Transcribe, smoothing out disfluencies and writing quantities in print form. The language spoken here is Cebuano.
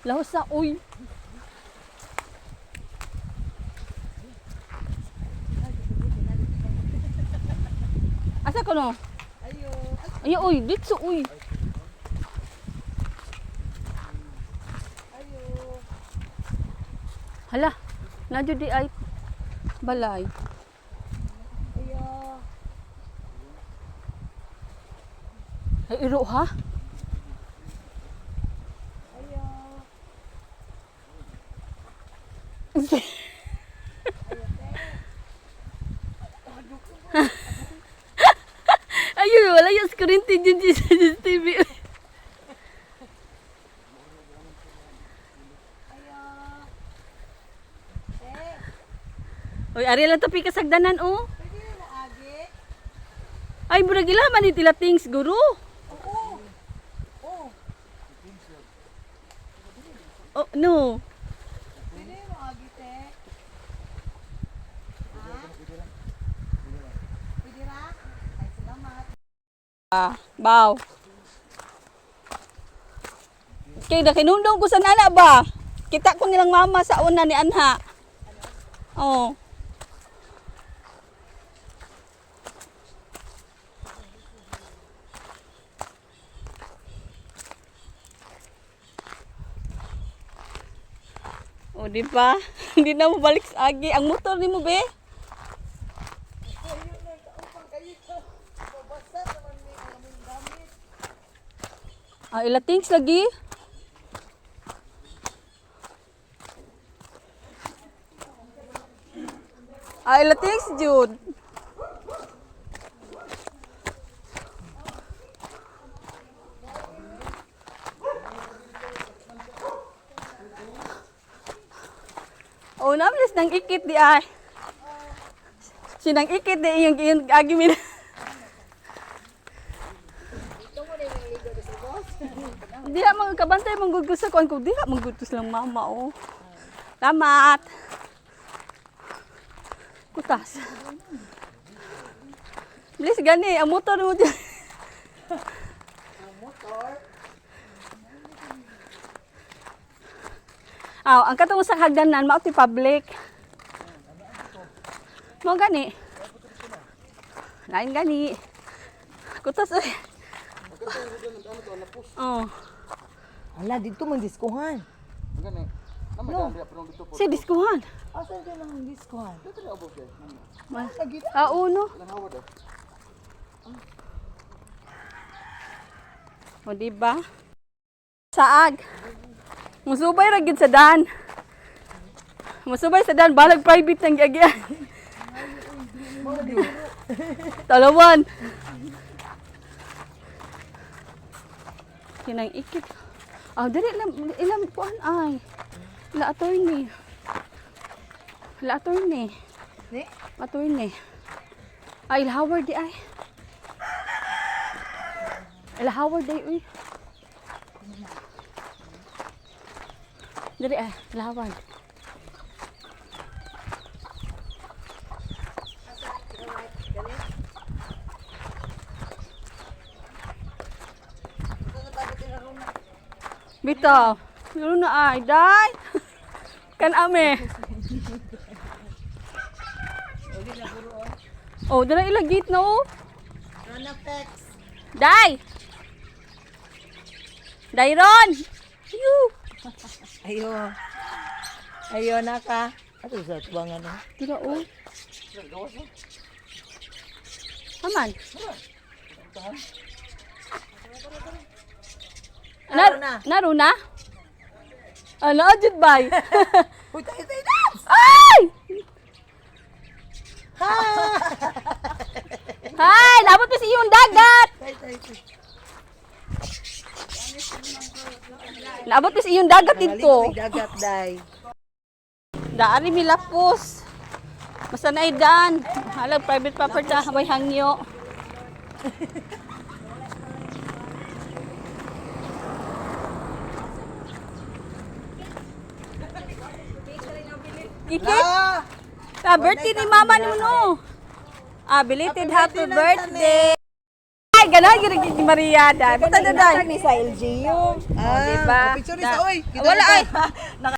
Lahos sa uy. Asa ko no? Ayo. Ay, uy, dito uy. Ayo. Hala, nadyo di ay balay. Ayo. Ay, iro ha? Ayo. Ayun, wala yung screen dyan sa TV. Ayo. Eh, Uy, ari lang tapi kasagdanan oh. pwede na naagi? Ay, murag ila man ni tila things guru. Oo. Oo. Oh, no. Pwede na naagi, te. Ha? Pwede ra? Ay, salamat. Ah, baw. Kay nakinumdum ko sa nana ba? Kita ko nilang mama sa una ni Anha. Oh. O, di ba? Hindi na mo balik sa agi. Ang motor ni mo, be? Ayun na, kaupang kayo. Babasa naman may ang aming gamit. Ah, ila things lagi. Ah, ila things, Jude. Oh, nabilis nang ikit di ay. Sinang ikit di iyong iyong agi min. Diha mga kabantay manggugos sa kuan ko diha manggugos lang mama oh. Tamat. Kutas. Bilis gani ang motor mo dyan. Ang motor. Aw, ang katong sa hagdanan mao ti public. Mo gani. Lain gani. Kutas oy. Oh, Ala, dito man diskuhan. no. Si diskuhan. Asan ka nang diskuhan? Ah, uno. O, di ba? Saag. Musubay ra gid sa dan. Musubay sa dan balag private nang giagyan. Talawan. Kinang ikit. Ah, dili lang ilang kuan ay. La attorney. La attorney. Ni? Attorney. Ay, il Howard di ay. Il Howard di uy. Dili ay, il Howard. Bitaw. Pero na ay, day. Kan ame. Oh, dala ila gate na oh. Ranapex. Day! Dayron! Ayo! Ayo. Ayo na ka. Ato sa tubangan no. Dira oh. Aman. Naroon na. Naroon na? Ano, ajud bay? Uy, tayo tayo dance! Ay! Hi! Dapat pa sa iyong dagat! Tayo tayo tayo. Naabot pa sa iyong dagat dito. May dagat day. Daari mi lapos. Basta na dan. Halag private property habay hangyo. Kiki? La! Ah, birthday ni mama ni mo no. Ah, belated happy birthday. Ay, ganahan gyud ni Maria dai. Buta na dai. Ni sa LGU. Oh, diba? Picture ni sa oy. Wala ay.